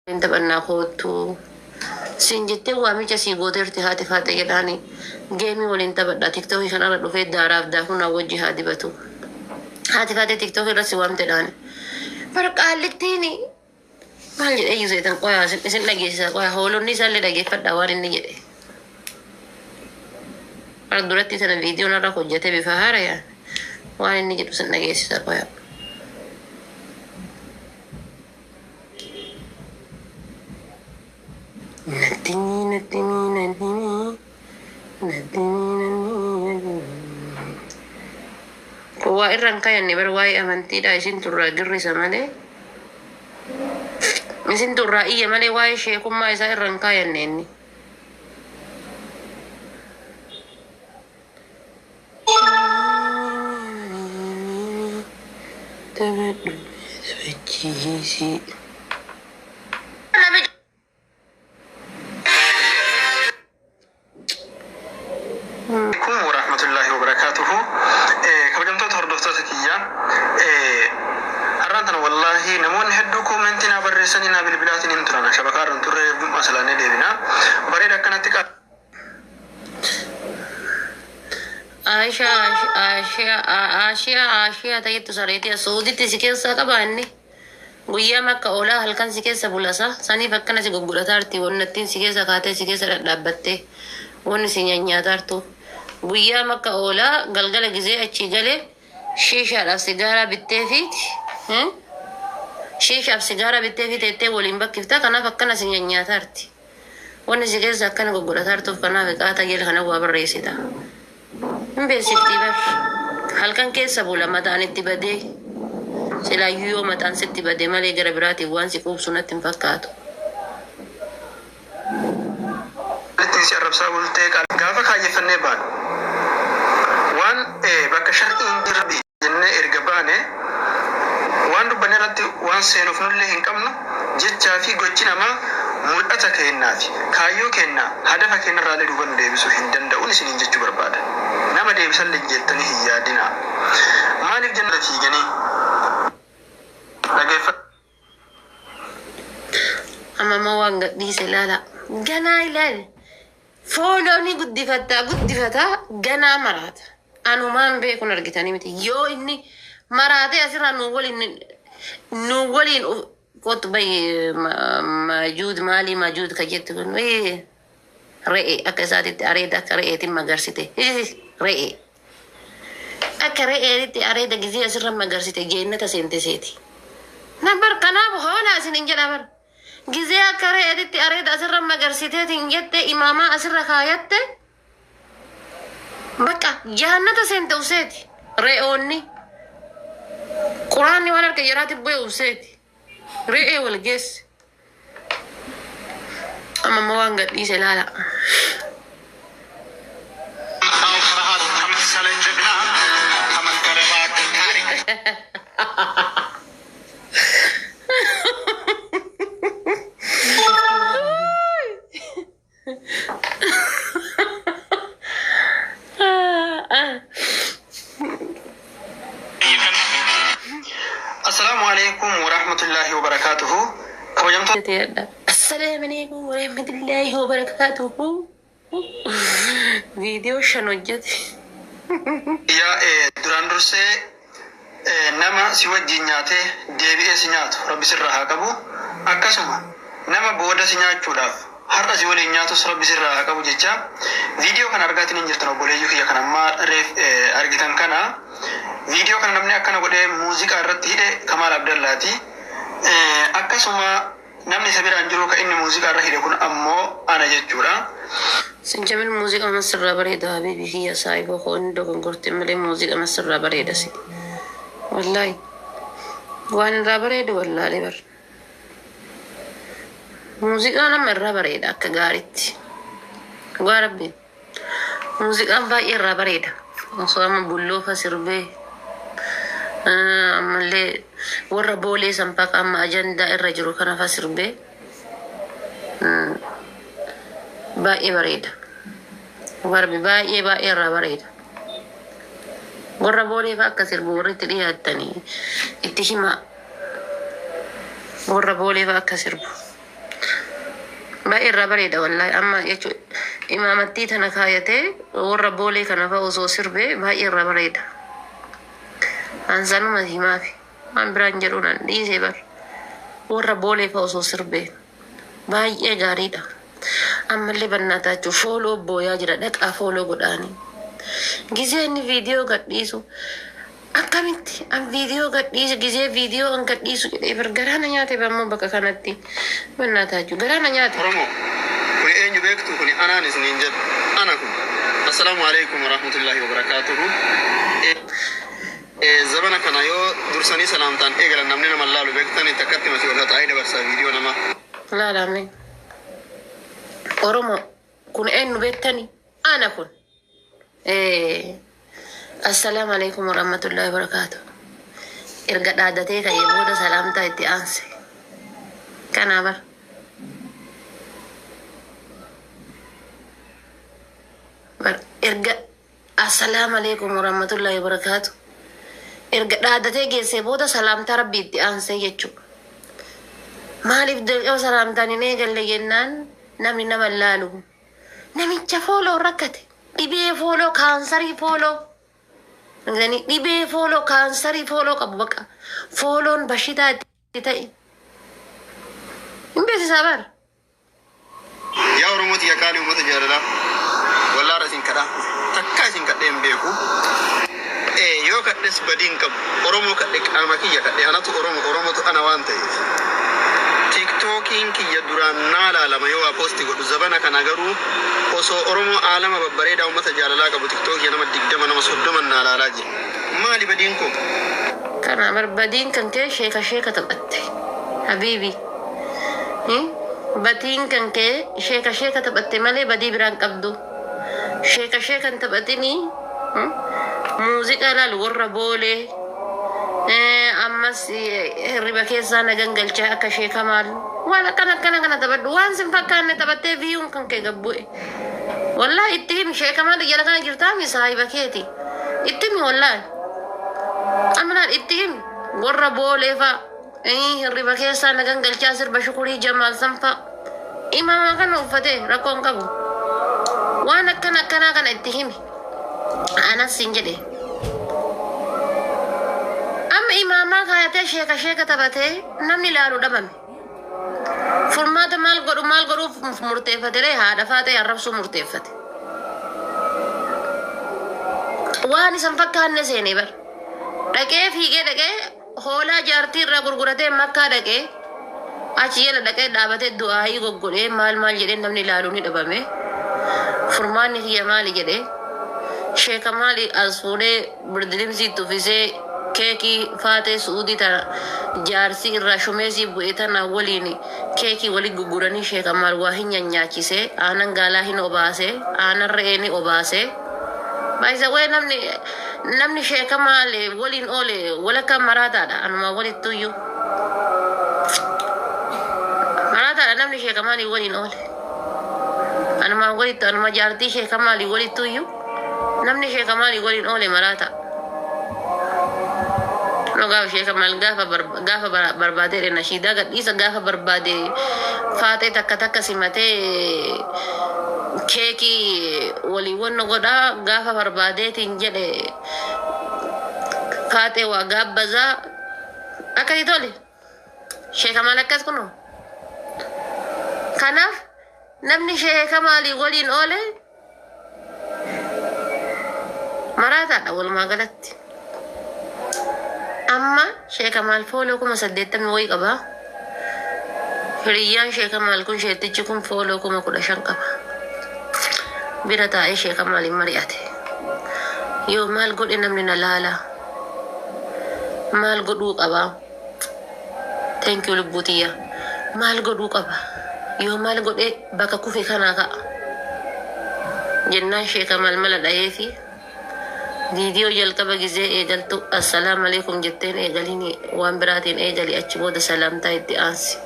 Hin taphannaa koottu siin jettee waamicha sii gooteerti haati faate jedhaani geemii waliin taphadha tiktookii kanarra dhufee daaraaf daakuu naa wajji haa dibatu haati faate tiktookii irra si waamte dhaani bar qaallittiin maal jedhee iyyuu seetan qoyaa isin dhageessisa qoyaa hoolonni isaallee dhageeffadha waan inni jedhe bar duratti tana viidiyoon irra hojjete bifa haarayaan waan inni jedhu isin dhageessisa qoyaa. Natti natti natti natti natti. Waa irra hin kayanne bar waa'ee amantiidha isin turraa girrisa malee. Isin turraa iyya malee waa'ee sheekummaa isaa irra hin kayanne inni. Taphadhu taphachiisi. Alaikum warahmatullahi wabarakatuhu. Kabajamtoota hordoftoota kiyya, har'aan tana wallaahi namoonni hedduu koomentii naa barreessanii naa bilbilaatiin hin turan shabakaa irra hin turre masalaanee deebina. Bareeda akkanatti qaba. Aisha Aisha Aisha Aisha ta'ettu sareetii Suuditti si keessaa qaba inni. Guyyaa makka oolaa halkan si keessa bulasa saniif akkana si gugudhataarti wannattiin si keessa kaatee si keessa dhadhaabbattee wanni si nyanyaataartu. Guyyaa makka oolaa galgala gizee achii galee shiishaadhaaf sigaaraa bittee fiiti. Shiishaaf sigaaraa bittee fi teettee waliin bakkifta kanaaf akkana si nyanyaataarti. Wanni si keessa akkana gugudhataartuuf kanaaf qaata jala kana waa barreessita. Hin beeksiftii bar. Halkan keessa bula mataan itti badee. Silaayyuu yoo mataan sitti badee malee gara biraatiin waan si quubsu natti hin fakkaatu. Ittiin si arrabsaa bultee gaafa kaayyeffannee baanu waan bakka shar'iin jirbi jennee erga baane waan dubbanne irratti waan seenuuf nullee hin qabnu jechaa fi gochi namaa mul'ata kennaa fi kaayyoo kennaa hadafa kennarraallee duuba nu deebisuu hin danda'uun isiniin jechuu barbaada. Nama deebisallee jettanii hin yaadinaa. Maaliif jenna fiiganii dhageeffadhu. Amma immoo waan gadhiise ilaala. Ganaa ilaali. Fooloo ni guddifattaa guddifataa ganaa maraata. Anumaan beekun argitanii miti. Yoo inni maraatee asirraa nu waliin kottu bayi majuud maalii majuud ka jettu kun re'ee akka isaatitti areeda akka re'eetiin magarsite re'ee. Akka re'eetitti areeda gizee asirra magarsite jeennata seente seeti. Nabar kanaaf hoolaa isin hin jedha bar. Gizee akka re'eetitti areeda asirra magarsiteetiin jette imaamaa asirra kaayatte bakka jahannata seente useeti. Re'oonni quraanni waan harka jaraatti bu'e useeti. Re'ee wal geesse. Amma immoo waan gadhiise ilaala. ፍርሃት ከመሰለ ጀግና ከመከረ እባክህ ታሪክ Assalaamu alaikum warahmatullahi wabarakatuhu. Kabajamtoota Assalaamu alaikum warahmatullahi wabarakatuhu. Viidiyoo shan hojjete. Yaa duraan dursee nama si wajjin nyaatee deebi'ee si nyaatu rabbi sirraa haa qabu. Akkasuma nama booda si nyaachuudhaaf har'a si waliin nyaatus rabbi sirraa haa qabu jecha viidiyoo kana argaatiin hin jirtan obboleeyyuu kiyya kan ammaa reef argitan kana viidiyoo kana namni akkana godhee muuziqaa irratti hidhe Kamaal Abdallaati. Akkasuma namni isa biraan jiru kan inni muuziqaa irra hidhe kun ammoo ana jechuudha. Sinjamil muuziqaa masirraa bareeda habiibi kiyya saayiboo koo inni dogongorte malee muuziqaa masirraa bareeda si. Wallaahi waan irraa bareedu wallaalee bar. Muuziqaan amma irraa bareeda akka gaariitti. Dhugaa rabbi. Muuziqaan baay'ee irraa bareeda. Osoo amma bulloofa sirbee ammallee warra boolee sanfaa amma ajandaa irra jiru kana fa sirbee baay'ee bareeda. Dhugaa rabbi baay'ee baay'ee irraa bareeda. Warra boolee fa akka sirbu warri itti dhiyaattanii itti himaa. Warra boolee fa akka sirbu. Baay'ee irraa bareeda wallaahi. Amma jechuun imaamattii tana kaayatee warra boolee kana fa'a osoo sirbee baay'ee irraa bareeda. Ansanuma himaafi waan biraan jedhu nan dhiisee bar, warra boolee fa'a osoo sirbee baay'ee gaariidha. Ammallee bannaataachuu follow booyaa jira, dhaqaa follow godhaanii. Gizee inni viidiyoo gadhiisu akkamitti an viidiyoo gadhiisu, gizee viidiyoo an gadhiisu jedhee bar garaana nyaate. Ammoo bakka kanatti bannaataachuu garaana nyaate. Oromoo, kuni eenyu beektu? Kuni anaan isiniin jedhu, ana kun. Assalaamu alaikum warahmatullahi wabarakaatuhu. Zabana kana yoo dursanii salaamtaan eegalan namni nama laalu beektan takkatti mati ol haxaa'ee dabarsaa viidiyoo namaa. Laalame. Oromoo, kun eenyu beektani? Ana kun. Assalaamu alaikum warahmatullahi wabarakaatuh. Erga dhaadatee ka'ee booda salaamtaa itti aanse. Kanaa bar. Bar erga assalaamu alaikum warahmatullahi wabarakaatuh. Erga dhaadatee geessee booda salaamtaa rabbii itti aansee jechuudha. Maaliif jalqaba salaamtaan hin eegalle jennaan namni nama hin laalu. Namicha follow rakkate. Dhibee follow, kaansarii follow. Dhibee follow, kaansarii follow qabu bakka. Follown bashitaa itti ta'e. Hin beeksisaa bar. Yaa Oromoo xiyya qaalii, uummata jaalalaa, wallaara isin kadhaa takkaa isin kadhee hin beeku. Yoo kadhes badii hin qabu. Oromoo kadhe, qaama kiyya kadhe, anatu Oromo, Oromotu ana waan ta'eef. Tiktookiin kiyya duraan naa laalama yoo waa post godhu. Zabana kana garuu osoo Oromoo aalama babbareedaa uummata jaalalaa qabu, Tiktookii nama 20, nama 30 naa laalaa jira. Maali badiin koo? Kana barbadiin kan kee sheeka sheeka taphatte. Habiibi. Batiin kan kee sheeka sheeka taphatte malee badii biraan qabdu. Sheeka sheeka hin taphatinii. Muuziqaa laalu warra boolee. Ammas hirriba keessaa na gangalchaa akka sheeka maal. Waan akkana akkana kana taphadhu. Waan sin fakkaanne taphattee viewun kan kee gabbu'e. Wallaahi itti himi, sheeka maal jala kana jirtaa mi saahiba keeti. Itti himi wallaahi. Amanaan itti himi. Warra boolee fa'a. Hirriba keessaa na gangalchaa sirba Shukurii Jamaal san fa'a. Imaama kana uffatee rakkoon qabu. Waan akkana akkanaa kana itti himi. Anas sin jedhe. Amma imaamaa kaayatee sheeka sheeka taphatee namni ilaalu dhabame. Furmaata maal godhu, maal godhuuf murteeffate ree? Haadha faatee arrabsuu murteeffate. Waan isan fakkaanne seenee bar. Dhaqee fiigee dhaqee hoolaa jaartii irraa gurguratee Makkaa dhaqee achi jala dhaqee dhaabatee du'aayii goggodhee maal maal jedhee namni ilaaluu ni dhabame. Furmaanni kiyya maali jedhee sheeka maali as fuudhee birdilimsii itti uffisee keekii faatee su'uudii tana jaarsi irraa shumeesii bu'e tana waliin keekii waliin gurguranii sheeka maal waa hin nyaachise, aanan gaalaa hin obaase, aanan re'ee ni obaase. Baay'isawee namni sheeka maal waliin oole walakkaa maraataadha, anuma walittuyyuu. Maraataadha namni sheeka maalii waliin oole. Anuma walittu, anuma jaartii sheeka maalii walittuyyuu namni sheeka maalii waliin oole maraata. No gaafa sheeka maal gaafa barbaade nashiidaa gadhiisa, gaafa barbaade faaxee takka takka simatee keekii walii wanna godhaa, gaafa barbaadeetiin jedhe faaxee waa gaabbazaa akkasii tole. Sheeka maal akkas kunoo. Kanaaf namni sheeka maalii waliin oole maraataadha walumaa galatti. Amma sheeka maal follow 80,000 wayii qabaa. Hiriyyaan sheeka maal kun, sheettichi kun follow 15,000 qaba. Bira taa'ee sheeka maaliin mari'ate. Yoo maal godhe namni na laala? Maal godhuu qabaa? Thank you lubbuu tiyya. Maal godhuu qaba? Yoo maal godhe bakka kufe kanaa ka'a? Jennaan sheeka maal mala dhayeefi viidiyoo jalqaba gizee eegaltu assalaamu alaikum jetteen eegalini, waan biraatiin eegali, achi booda salaamtaa itti aansi.